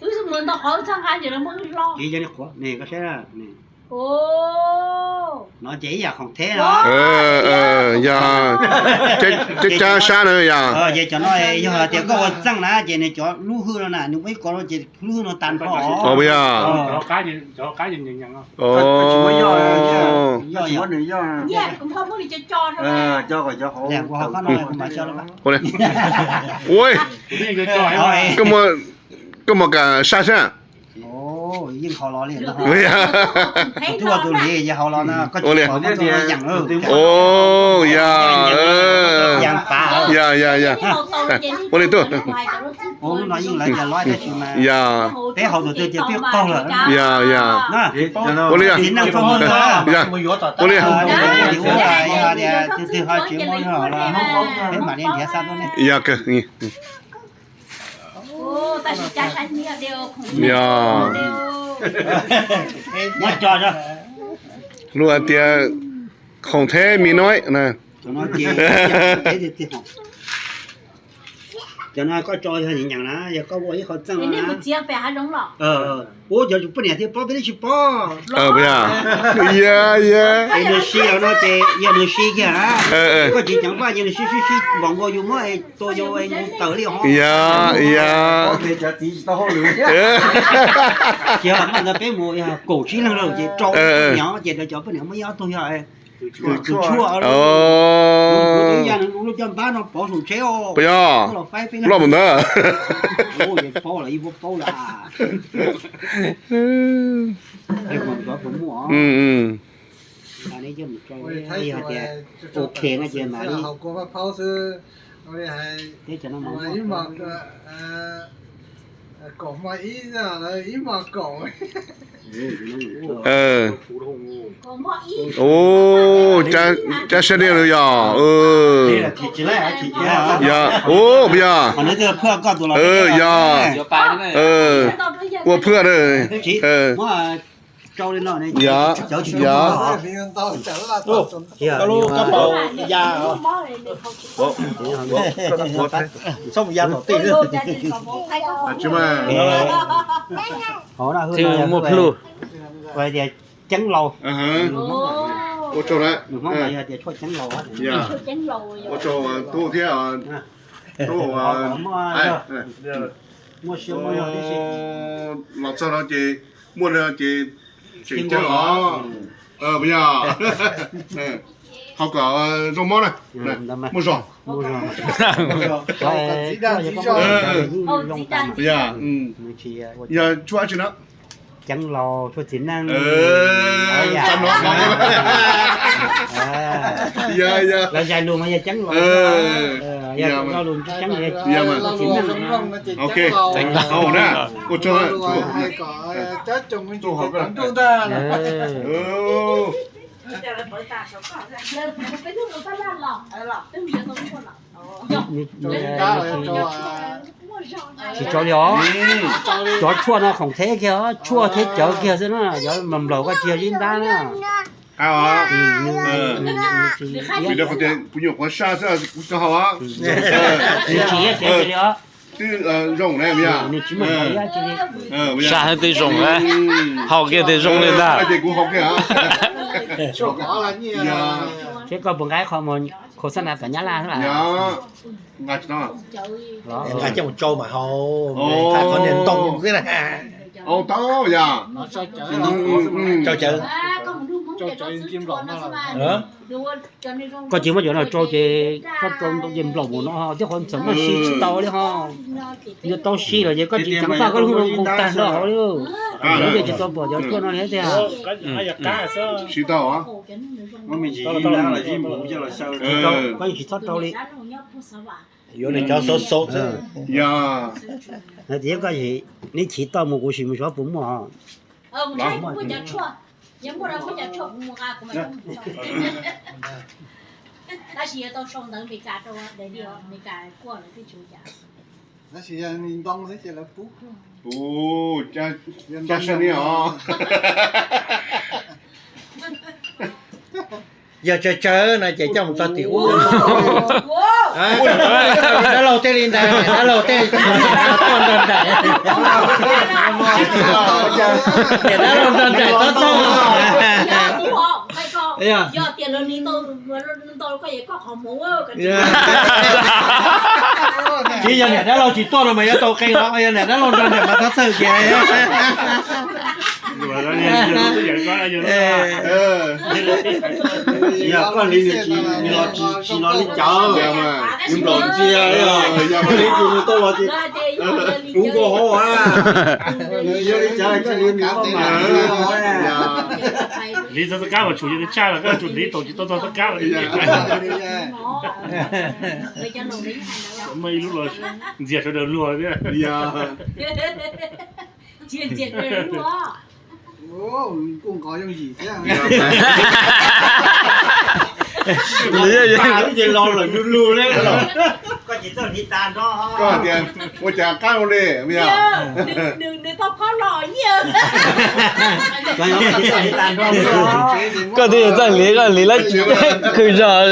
Wb mus ntau qhov wb txhaj nqa ces lawv muab wb loj. Ces yog li qhuav ne, koj saib na. No ces ib yam khoom theb no. Yog, cab cab sab na yog. Ces cov no yog tias koj ua txeej na ces nws cov lub hwj no na, nws muaj ib ko no ces lub hwj no tas nrho. Puas yog? Ua, koj mus kam sab xwb. Ua li, yog, yog, yog. Ua li tuaj. Yog, yog, yog. Ua li yog. Ua li. Yog kawg. Yog. Luag hais tias khoom theb mi noib na. Cov no koj tso yog nyiam na, yog koj ua ib qho txeej na. Ua cov poj niam thiaj paub, peb twb tsis paub. Yog, yog. Es nws sib los no ces yog nws sib kiag na. Koj tsis ceev faj ces nws sib sib sib npaum nkaus yus muab tua yus nkaus tawm li ho. Yog, yog. Ces mas ntawd peb mus yog kaum tsib leeg lawm ces rau poj niam ces lawv cov poj niam muaj ib ob tug yog tus tshuaj. Tus ya nws lub caj npab no pov saum tsheb os. Puas yog? Loj mus ntawd. Paub lawm, ib vuag paub lawm. Yog tias ok no ces mam li teb cov no mas. Cab sab niag no yog. Yog, puas yog? Yog. Ua phwj. Yog, yog. Muaj plhu. Tias ceeb laus. Ua tsaug na. Nws Hmoob yog tias tshuaj ceeb laus. Ua tsaug tub thiab. Muaj siab muaj yog tib si. Los txog no ces muaj no ces tseem ceeb os. Puas yog? Hau kom zoo mob na. Muaj zog. Yog tshuaj tsi no? Ceeb laus, tshuaj txiv neej. Lawv zais lus mas yog ceeb laus. Yog lo lus tseeb yog tshuaj txiv neej. Ok, ua tsaug. Tsis tso li os. Cov tshuaj no khoom theb kiag os, tshuaj theb cawv kiag xwb na, cov nplaum nplaum koj tsis yog zib ntab na. Kuv nyuam qhuav saj xwb kuv tsis haus. Nws tsis iab tsev li os. Twb zoo na, nws tsis muaj iab tsev li. Saj twb zoo na, haus kiag twb zoo li ntag. Ces kuv haus kiag. Seb koj puas nqa ib qho mus khos xab nas tom Nyab Laj xwb. Nqa coj mus tsau mas haus, qhov niag ntoo xwb na. Tau yog. Tsau cawv. Koj tsis muab cov no rau ces koj rau ntau ces nplaum mus no thiab qhov ntxawm muaj si tsis tau li ho. Yog tau si lawm ces koj tsis ceev faj koj lub hnub no nqus tag nrho hauv li. Lawv ces tsis tau pom cov tshuaj no li tiag. Koj yeej tsis txhob rau li. Yuav li cov xauv xauv xwb. Tias koj neb chiv toj mus kuv sim mus xyuas puas muaj. Tab sis yog tau sau ntawv Meskas rau daim li Meskas kuaj lawv twb tsis ua cas. Tab sis yog ntoo xwb ces lawv pub. Ua, cab sab niag os. Yog tsawg tsawg no ces coj mus txog tim ub. Dab laug thiaj li ntawd, dab laug thiaj li tuaj nrog nraim. Niam dab laug nrog nraim txhob txog. Tsis yog niam dab laug tsis tuaj no mas yuav tau qee los, yog niam dab laug nrog nraim mas txhob txhawj kiag. Tsis yog koj li nws tsis los li cas, nws nplaum ntsia, yog li tus nws tau los ces kuv nkaus hauv a. Yog li cas koj li nws maj mam. Hliv txog txoj kab mas tshum yog li tshaj los koj tshum hliv tau tsis tau txog txoj kab. Muaj ib lub los ntxias sawv daws luag thiab. Kuj nqos yooj yim thiab. Ces los lawm lug lug li. Koj tsis txawj hliv tas nrho. Koj tias ua cas qab ua li, nws tau qhov los nyiaj. Koj twb yog txawj hliv, koj hliv lab khw zog,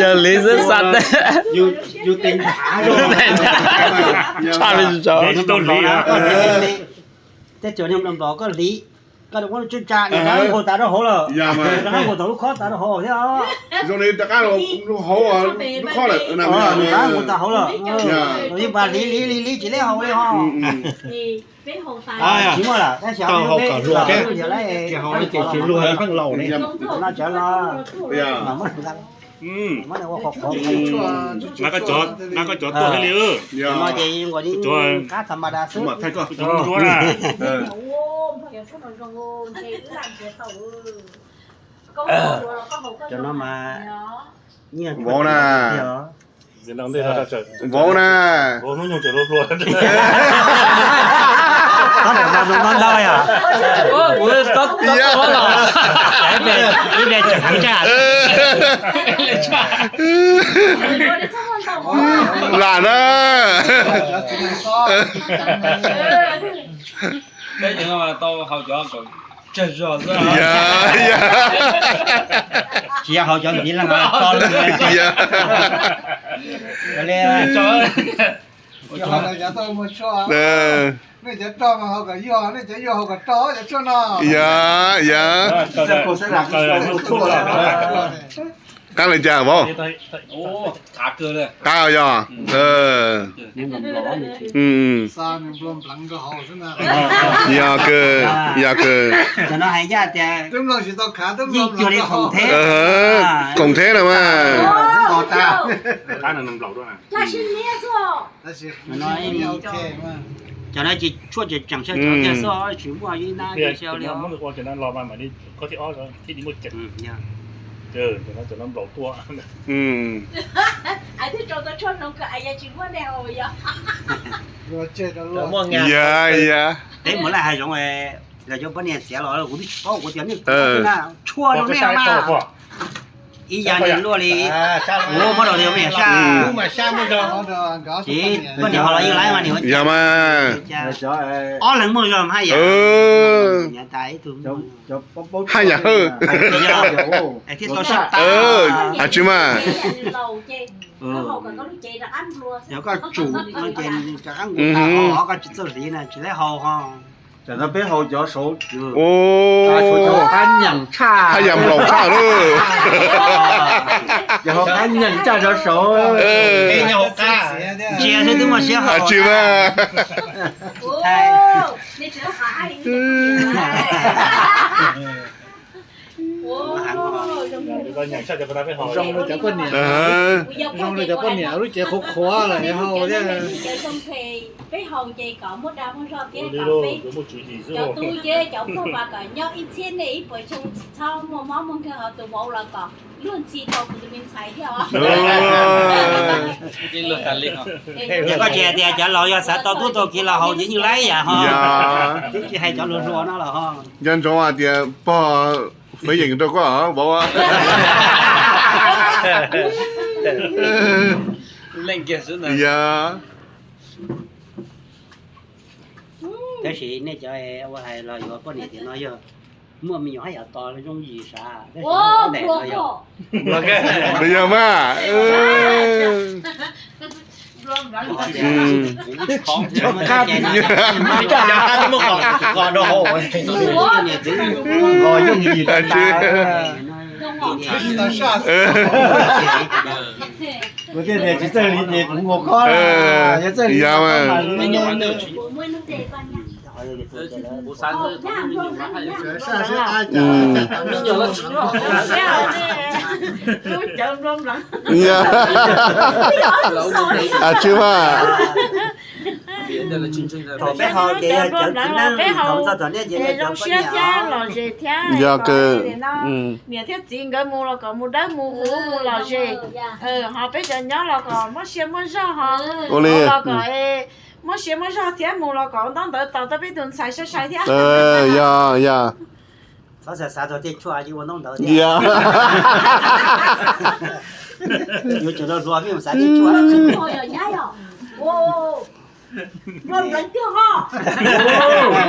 yog hliv xwb xav tshaj li tsis tau hliv. Teb chaws nplaum nplaum koj hliv, koj muab lub tsa, rov qab nkaus tas rau hauv lawm, rov qab nkaus tau lub khob tas rau hauv thiab. Zoo li rov qab hauv lub khob lawm, rov qab nkaus tas hauv lawm. Yeej pas hliv hliv hliv hliv tsis leb hauv li ho. Tsis muaj lawm, tab sis hauv lub peb, hauv no ces tsis luag pheej laus li. No tsav los, mas muab, muab ua qhov qhov. Nqa koj cov tuaj thiaj li. No ces nkaus li qab tha ma da xwb. Cov no mas vauv na, vauv na. Ntau yog lam na. Tau haus cov tsawg zog xwb. Tsis yog haus cov ntxiv leej, tso lwm. Nej cov roj mas haus kom yog, nej cov yuag haus kom roj cov tshuaj no. Yog, yog. Qab li cas vauv? Qab yog. Yog kawg, yog kawg. Koom thế no mas. Cov no ces tshuaj tseem tseem sawv cov thiaj xwb, tsis muaj li na. Yog, yog. Peb mus laj hav zoov, yog cov poj niam xiav los kuv twb tsis paub, kuv tias nej tshuaj zoo nej mas. Ib yam li luaj li, kuv muab rau tias poj niam sab. Ces poj niam ho los yeej laiv mas. Yog mas. Ob leeg muaj zog mas haj yam. Haj yam hwj. Thiab tau sab tas. Tsis mas. Yog koj tsum no ces rov qab nqus tas, koj tsis txawj hliv na tsis leb haus ho. Tam no peb haus cov saud, qab nyeem tshaj, haj yam nplaum tshaj lawm. Cov haus qab nyeem tshaj cov saud. Ntsia xwb twb muaj siab haus. Tsis mas. Zoo li cov poj niam, zoo li cov poj niam lub cev qhuav qhuav lawm haus thiab. Peb haus ces kom muaj dag muaj zog thiab kom peb cov tub thiab cov phuaj mas kom nyob ib txhiab niaj ib puas xyoo tsis txhob muaj mob muaj nkeeg, ho tus vauv los kom luag ntxhi tau kuv tus me ntxhais thiab os. Yog koj tsis hais tias cov laus yog xav tau tub tau kiv los haus ces yeej laib yam ho. Twb tsis hais cov hluas hluas no los ho. Nco ntsoov hais tias pog fev yeem rau koj vauv. Yog. Tab sis nej cov ua hais los yuav poj niam tiam no yog Muaj me nyuam haj yam tos zoo yim sav. Nplua yog mas. Kuv thiaj tias tsis txawj li ces kuv nkaus koj, yog txawj li yog mas. Tsis mas. Thaum peb ho ces yog cov txiv neej, thaum txog tom nej ces yog cov poj niam. Yog kawg. Niam thiab txiv nkawd mus los kom mus dawb mus huv mus lom zem, ho peb cov nyob los kom muaj siab muaj zog ho, ua li los kom muaj siab muaj zog thiab, mus los kom ua ntaub ntawv tos tau peb tus ntxhais sai sai thiab. Yog, yog. Txhob xav xav txog tej tshuaj ua ntaub ntawv thiab. Yuav tsum hluas hluas peb mus xav tej tshuaj.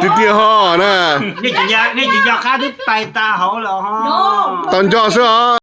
Tiag tiag ho na. Nej tsis nco qab twb pais tas hauv lawm ho. Tau nco xwb os.